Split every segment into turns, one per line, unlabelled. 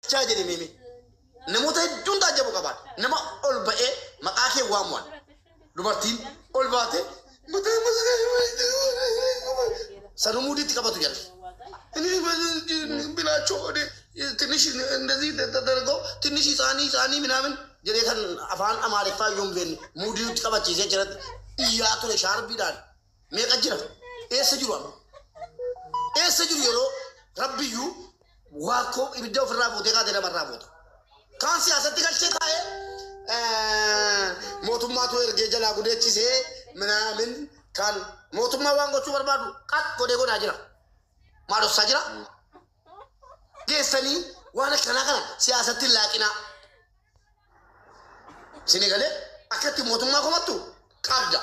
Chaa jedhe meeme. Namoota hedduun taajjabu qabaan. Nama ol ba'ee maqaa kee waamu'an. Dubartiin ol baate sanuu muudiitti qabatu jarri. ብላችሁ ትንሽ እንደዚህ ተደርጎ ትንሽ ህፃኒ ህፃኒ ምናምን jedhee kan afaan Amaariffaa iyyuu hin beekne muudiitti qabachiisee jiratti iyyaa ture shaarbiidhaan. Meeqa jira? Eessa jiru amma? Eessa jiru yeroo Rabbiyyuu waakkoo ibidda ofirraa fuutee kaatee namarraa fuuta. Kaan siyaasatti galchee taa'ee mootummaatu ergee jalaa gudeechisee minaamin kan mootummaa waan gochuu barbaadu qat godhee godhaa jira. Maal dhoksaa jira? Geessanii waan akkanaa kana siyaasatti hin laaqinaa. Isinii galee akkatti mootummaa komattu qabda.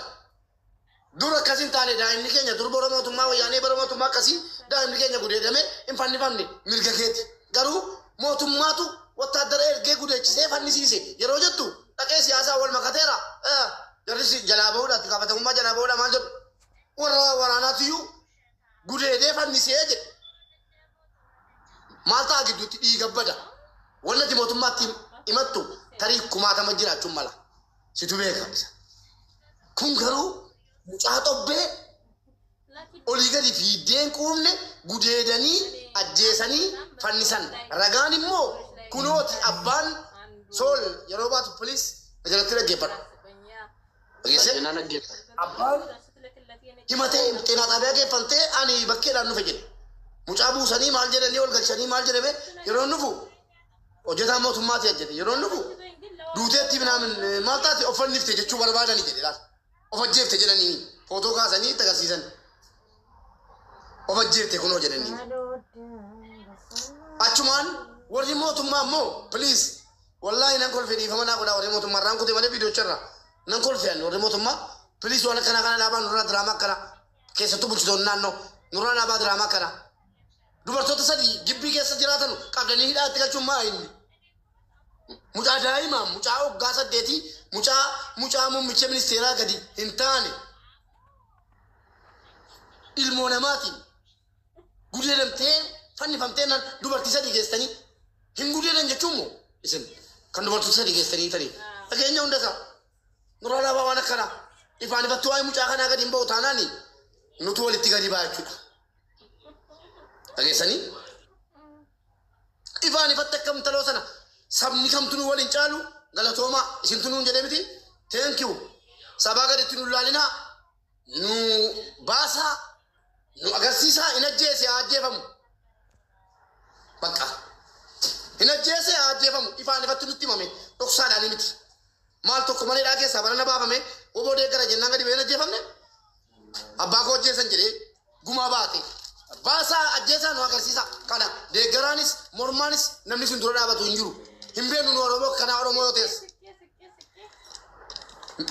Dur akkas hin taane daa'imni keenya dur bara mootummaa wayyaanee bara mootummaa akkasii daa'imni keenya gudeedamee hin fannifamne mirga keeti. Garuu mootummaatu wattaaddara ergee gudeechisee fannisiise yeroo jettu dhaqee siyaasaa wal makateera. Jarris jalaa bahuudha itti gaafatamummaa jalaa bahuudha maal jedhu warra waraanaatiyyuu gudeedee fannisee jedhe. Maal ta'a gidduutti dhiiga bada. Wanni ati mootummaatti himattu tarii kumaatama jiraachuun mala. Situ beeka isa. Kun garuu mucaa xobbee olii gadi fiiddee hin quufne gudeedanii ajjeesanii fannisan. Ragaan immoo kunooti abbaan sool yeroo baatu please na jalatti dhaggeeffadhu. Dhageessee?
Baay'inaan dhaggeeffadha.
Abbaan himatee xeenaa xaabiyaa geeffamtee ani bakkeedhaan dhufe jedhe. Mucaa buusanii maal jedhanii ol galchanii maal jedhame yeroo dhufu hojjetaa mootummaati jedhe yeroo dhufu duuteetti minaamin maal taate of fannifte jechuu barbaadani jedhe laal. Of ajjeefte jedhanii footoo kaasanii itti agarsiisan. Of ajjeefte kunoo jedhanii. Achumaan warri mootummaa immoo please wallaahi nan kolfe dhiifama naa godhaa warri mootummaa irraan kute malee viidiyoocha irraa nan kolfe ani warri mootummaa please waan akkanaa kana dhaabaa nurraa diraamaa akkana keessattuu bulchitoonni naannoo nurraa dhaabaa diraamaa akkana dubartoota sadii gibbii keessa jiraatan qabdanii hidhaa itti galchuun maa inni mucaa daa'ima mucaa waggaa saddeetii mucaa mucaa muummicha ministeeraa gadi hin taane ilmoo namaatiin gudeedamtee fannifamtee naan dubartii sadii geessanii hin gudeedan jechuun moo isin kan dubartoota sadii geessanii tarii dhageenya hunda isaa nurraa dhaabaa waan akkanaa ifaan ifatti waa'ee mucaa kanaa gadi hin ba'u taanaani nutu walitti gadi ba'a jechuudha. Dhageessanii ifaan ifatti akka intaloo sana sabni kamtu nu waliin caalu galatoomaa isintu nuun jedhee miti thank you sabaa gaditti nu laalinaa nu baasaa nu agarsiisaa hin ajjeese haa ajjeefamu bakka hin ajjeese haa ajjeefamu ifaan ifatti nutti himame dhoksaadhaan miti maal tokko maneedhaa keessaa barana baafame woboo deeggara jennaan gadi bahee hin ajjeefamne abbaa koo ajjeesan jedhee gumaa baate baasaa ajjeesaa nu agarsiisa kana deeggaraanis mormaanis namni sun dura dhaabatu hin jiru hin beeknu nu Oromoo kanaa Oromoo yoo ta'es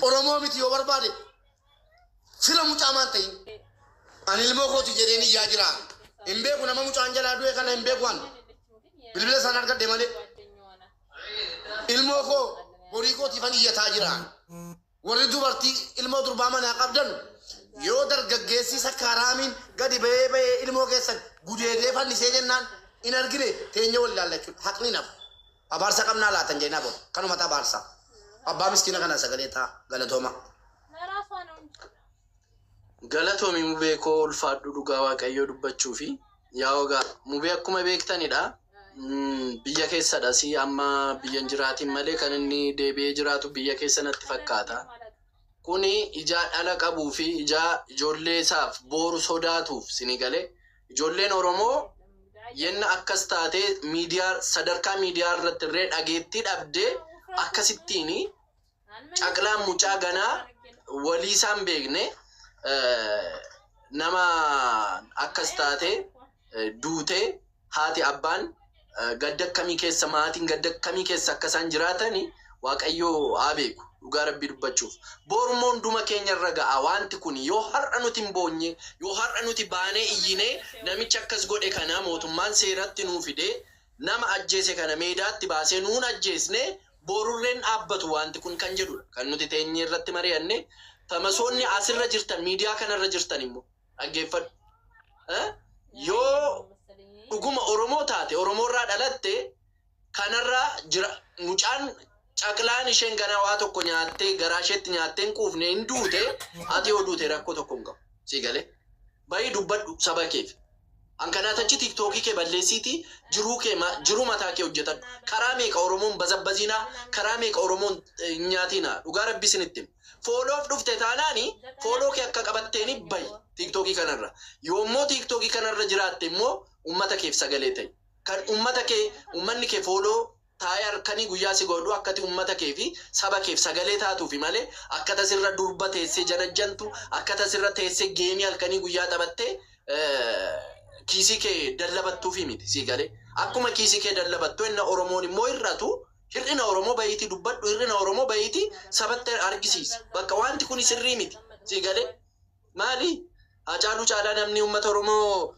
Oromoo miti yoo barbaade fira mucaa maan ta'in ani ilmoo kooti jedheen iyyaa jira hin beeku nama mucaan jalaa du'e kana hin beeku an bilbila isaan argadhe malee ilmoo koo horii kootiifan iyyataa jira warri dubartii ilmoo durbaa manaa qabdan yoo dargaggeessi sakkaaraamiin gadi ba'ee ba'ee ilmoo keessan gudeedee fannisee jennaan hin argine teenya wal ilaallachuudha haqni nafu abaarsa qabnaa laatan jennaa booda kanuma ta'a abaarsa abbaa miskiina kana sagalee ta'a galatooma.
Galatoomi mubee koo ulfaadhu dhugaa waaqayyoo dubbachuu fi yaa ogaa mubee akkuma beektanidha. Biyya keessadha si amma biyya hin jiraatin malee kan inni deebi'ee jiraatu biyya keessa natti fakkaata. Kuni ijaa dhala qabuu fi ijaa ijoollee isaaf booru sodaatuuf sini galee ijoolleen Oromoo yenna akkas taatee miidiyaa sadarkaa miidiyaa irratti illee dhageettii dhabdee akkasittiin caqlaan mucaa ganaa walii isaan beekne nama akkas taatee duutee haati abbaan gadda akkamii keessa maatiin gadda akkamii keessa akka isaan jiraatani Waaqayyoo haa beeku dhugaa rabbii dubbachuuf. Boru immoo hunduma keenya irra ga'a wanti kun yoo har'a nuti hin boonye yoo har'a nuti baanee iyyinee namicha akkas godhe kana mootummaan seeratti nuu fidee nama ajjeese kana meedaatti baasee nuun ajjeesne borurreen dhaabbatu wanti kun kan jedhudha kan nuti teenyee irratti mari'anne. Tamasoonni asirra jirtan miidiyaa kanarra jirtan immoo dhaggeeffadhu. Yoo dhuguma Oromoo taate Oromoo irraa dhalatte Kanarraa jira mucaan caqlaan isheen ganaa waa tokko nyaattee garaa isheetti nyaattee hin quufne hin duute, ati yoo duute rakkoo tokko hin qabu. Sii galee? Bahii dubbadhu saba keef. An kanaa tachi TikTokii kee balleessiitii jiruu kee jiruu mataa kee hojjetadhu. Karaa meeqa Oromoon bazabbaziinaa, karaa meeqa Oromoon hin nyaatiinaa. Dhugaa Rabbi isinitti hima. Followf dhufte taanaani follow kee akka qabatteeni bahi TikTokii kanarra. Yoommoo TikTokii kanarra jiraatte immoo ummata keef sagalee ta'i. Kan ummata kee ummanni kee follow taa'ee halkanii guyyaa si godhu akkati ummata kee fi saba keef sagalee taatuufi malee akka tasirra durba teessee janajjantu, akka tasirra teessee geemii halkanii guyyaa taphattee kiisii kee dallabattuufi miti. Sii galee? Akkuma kiisii kee dallabattu enna Oromoon immoo hir'atu, hir'ina Oromoo bahiitii dubbadhu, hir'ina Oromoo bahiitii sabatti argisiisi. Bakka wanti kuni sirrii miti. Sii galee? Maali? Hacaaluu caalaa namni uummata Oromoo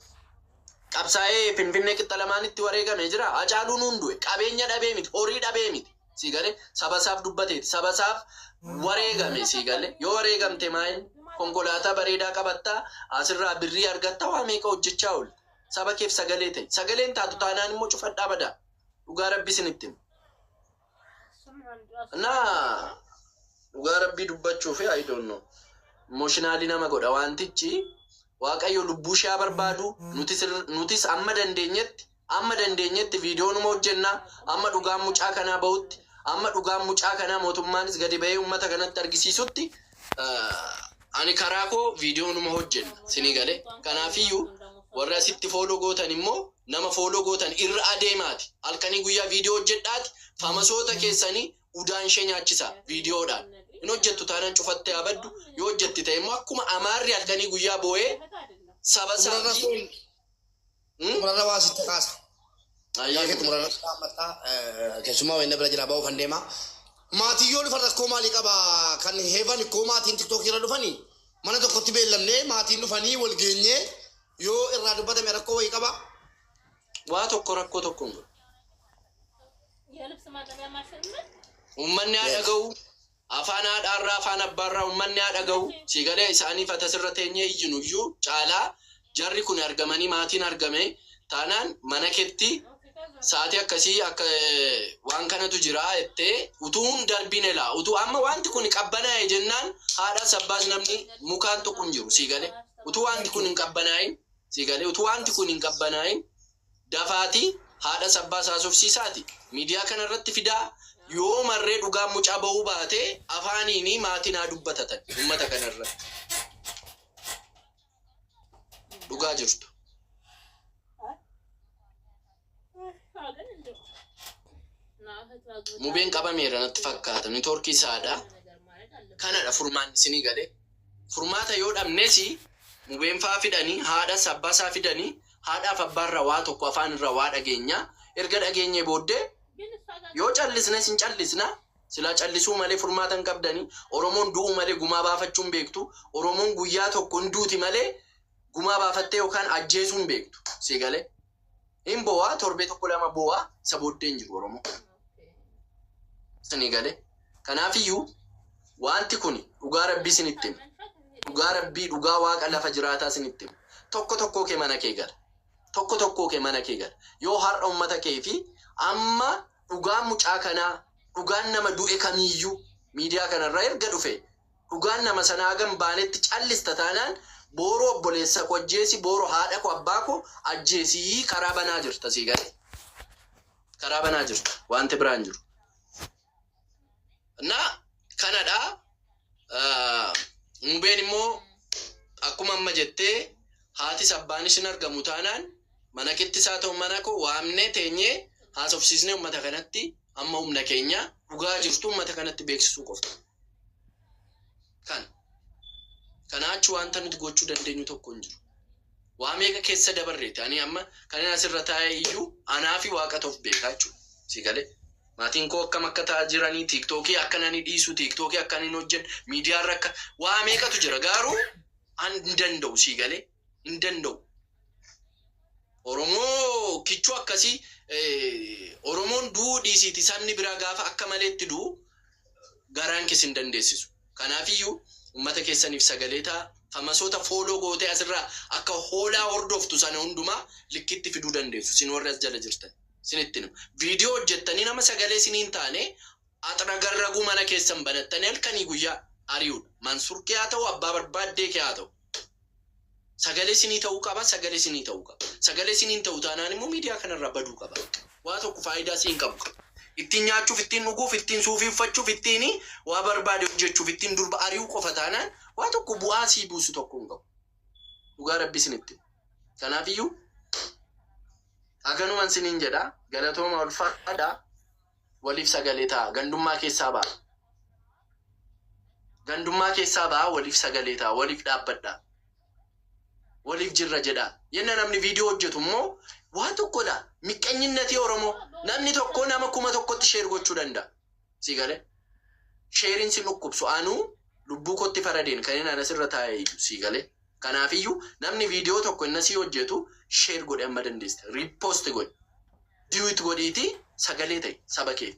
qabsaa'ee Finfinnee qixxa lamaanitti wareegame jira. Hacaaluun hundu'e qabeenya dhabee miti, horii dhabee miti. Sii galee? Saba isaaf dubbateeti, saba isaaf wareegame. Sii galee? Yoo wareegamte maal? Konkolaataa bareedaa qabattaa, asirraa birrii argattaa, waa meeqa hojjechaa oolta. Saba keef sagalee ta'e. Sagaleen taatu taanaan immoo cufadhaa badaa. Dhugaa Rabbi isinitti hima. Naa dhugaa Rabbii dubbachuu fi I don't know. Emotional nama godha wantichi. Waaqayyo lubbuu ishee haa barbaadu. Nutis amma dandeenyetti viidiyoonuma hojjenna amma dhugaan mucaa kanaa bahutti, amma dhugaan mucaa kanaa mootummaanis gadi bahee uummata kanatti argisiisutti, ani karaa koo viidiyoonuma hojjenna sinii galee. Kanaafiyyuu warri asitti follow gootan immoo nama follow gootan irra adeemaati halkanii guyyaa viidiyoo hojjedhaati famasoota keessanii udaan ishee nyaachisa viidiyoodhaan. Hin hojjettu taanaan cufattee abaddu. Yoo hojjetti ta'e immoo akkuma Amaarri halkanii guyyaa boo'ee saba
Xumurarra
isaa
sun xumurarra waa sitti kaasa.
Ayyee.
Yaa xumurarra dhaammataa keessumaa wayina bira jira ba'uuf deema. Maatiin yoo dhufan rakkoo maalii qaba? Kan heevan koo maatiin TikTokii irra dhufanii mana tokkotti beellamnee maatiin dhufanii wal geenyee yoo irraa dubbatame rakkoo wayii qaba.
Waa tokko rakkoo tokko hin qabu.
የልብስ ማጠቢያ ማሽን ምን
Uummanni haa dhaga'u. Afaan haadhaarraa, afaan abbaarraa uummanni haa dhaga'u. Siigalee isaaniif atasirra teenyee iyyinu iyyuu caalaa jarri kun argamanii maatiin argame taanaan mana keetti sa'aatii akkasii akka waan kanatu jira jettee utuu hin darbine laa, utuu amma wanti kun qabbanaa'e jennaan haadhaas abbaas namni mukaan tuqu hin jiru. Siigalee utuu wanti kun hin qabbanaa'in, siigalee utuu wanti kun hin qabbanaa'in dafaatii haadhas abbaas haasofsiisaati miidiyaa kana irratti fidaa. Yoo marree dhugaan mucaa bahuu baate afaaniini maatiin haa dubbatatan uummata kana irratti dhugaa jirtu.
ግን እንደው
Mubeen qabameera natti fakkaata, networkii isaadha.
ነገር ማለት አለ።
Kanadha furmaanni isinii galee. Furmaata yoo dhabnes mubeen faa fidanii haadhas abbaasaa fidanii haadhaaf abbaarraa waa tokko afaan irraa waa dhageenya. Erga dhageenyee booddee
ግን እሷ ጋር
yoo callisnes hin callisna. Silaa callisuu malee furmaata hin qabdanii. Oromoon du'uu malee gumaa baafachuu hin beektu. Oromoon guyyaa tokko hin duuti malee gumaa baafattee yookaan ajjeesuu hin beektu. Sii galee? Hin bo'aa, torbee tokko lama bo'aa, isa booddee hin jiru Oromoo. Isinii galee? Kanaafiyyuu wanti kun dhugaa Rabbii isinitti hima. Dhugaa Rabbii, dhugaa Waaqa lafa jiraataa isinitti hima. Tokko tokkoo kee mana kee gala. Tokko tokkoo kee mana kee gala. Yoo har'a uummata kee fi amma dhugaan mucaa kanaa, dhugaan nama du'e kamiiyyuu miidiyaa kanarraa erga dhufe, dhugaan nama sanaa hagam baanetti callista taanaan booroo obboleessa koo ajjeesi, booroo haadha koo abbaa koo ajjeesii karaa banaa jirta. Sii galee? Karaa banaa jirta, wanti biraan jiru. Na kanadha. Mubeen immoo akkuma amma jettee haatis abbaanis hin argamu taanaan mana kettis haa ta'u mana koo waamnee teenyee haasofsiisnee uummata kanatti amma humna keenya dhugaa jirtu uummata kanatti beeksisuu qofta. Kan kanaa achi wanta nuti gochuu dandeenyu tokko hin jiru. Waa meeqa keessa dabarreeti. Ani amma kan inni asirra taa'e iyyuu anaa fi Waaqatu of beekaa jechuudha. Si galee? Maatiin koo akkam akka ta'aa jiranii, TikTokii akka nani dhiisu, TikTokii akka hin hojjenne, miidiyaarra akka waa meeqatu jira, garuu an hin danda'u. Sii galee? Hin danda'u. Oromoo kichuu akkasii, Oromoon du'uu dhiisiiti sabni biraa gaafa akka maleetti du'u garaan keessa hin dandeessisu. Kanaafiyyuu uummata keessaniif sagalee ta'a. Famasoota follow gootee asirraa akka hoolaa hordoftu sana hundumaa likkitti fiduu dandeessu. Isin warri as jala jirtan. Isinitti hima. Viidiyoo hojjettanii nama sagalee isinii hin taane axragarraguu mana keessan banattanii halkanii guyyaa ari'uudha. Mansur kee haa ta'u abbaa barbaaddee kee haa ta'u. Sagalee isinii ta'uu qaba, sagalee isinii ta'uu qaba. Sagalee isinii hin ta'u taanaan immoo miidiyaa kanarraa baduu qaba. Waa tokko faayidaa sii hin qabu. Ittiin nyaachuuf, ittiin dhuguuf, ittiin suufii uffachuuf, ittiin waa barbaade hojjechuuf, ittiin durba ari'uu qofa taanaan waa tokko bu'aa sii buusu tokko hin qabu. Dhugaa rabbi isinitti. Kanaafiyyuu haganuman isiniin jedha galatooma ulfaadha waliif sagalee ta'a gandummaa keessaa ba'a. Gandummaa keessaa ba'a waliif sagalee ta'a waliif dhaabbadha. Waliif jirra jedha. Yenna namni viidiyoo hojjetu immoo waa tokkodha. Miqqanyinnatii Oromoo namni tokko nama 1000tti share gochuu danda'a. Si galee? Sheeriin si dhukkubsu anuu lubbuu kootti faradeen kan inni asirra taa'ee iyyuu si galee? Kanaafiyyuu namni viidiyoo tokko inni asii hojjetu share godhe amma dandeesse. Repost godhe. Duet godhiitii sagalee ta'e saba kee.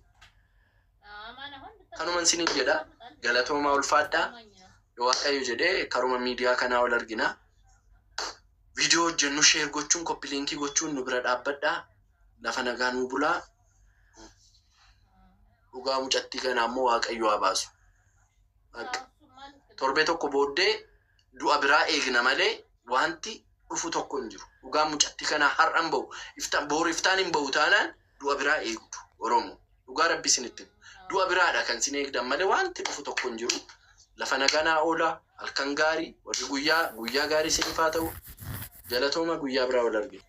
Kanuman isiniin jedha. Galatoomaa ulfaadhaa. Yoo Waaqayyo jedhee karuma miidiyaa kanaa ol argina. Viidiyoo hojjennu share gochuun copy link gochuun nu bira dhaabbadhaa. Lafa nagaa nuu bulaa. Dhugaa mucattii kanaa immoo Waaqayyo haa baasu. Bakka. Torbee tokko booddee du'a biraa eegna malee wanti dhufu tokko hin jiru. Dhugaan mucattii kanaa har'a hin bahu. Iftaan boru iftaan hin bahu taanaan du'a biraa eegdu Oromoo. Dhugaa rabbi isinitti himu. Du'a biraadha kan isin eegdan malee wanti dhufu tokko hin jiru. Lafa nagaa naa oola. Halkan gaarii warri guyyaa guyyaa gaarii isiniif haa ta'u. Galatooma guyyaa biraa wal argina.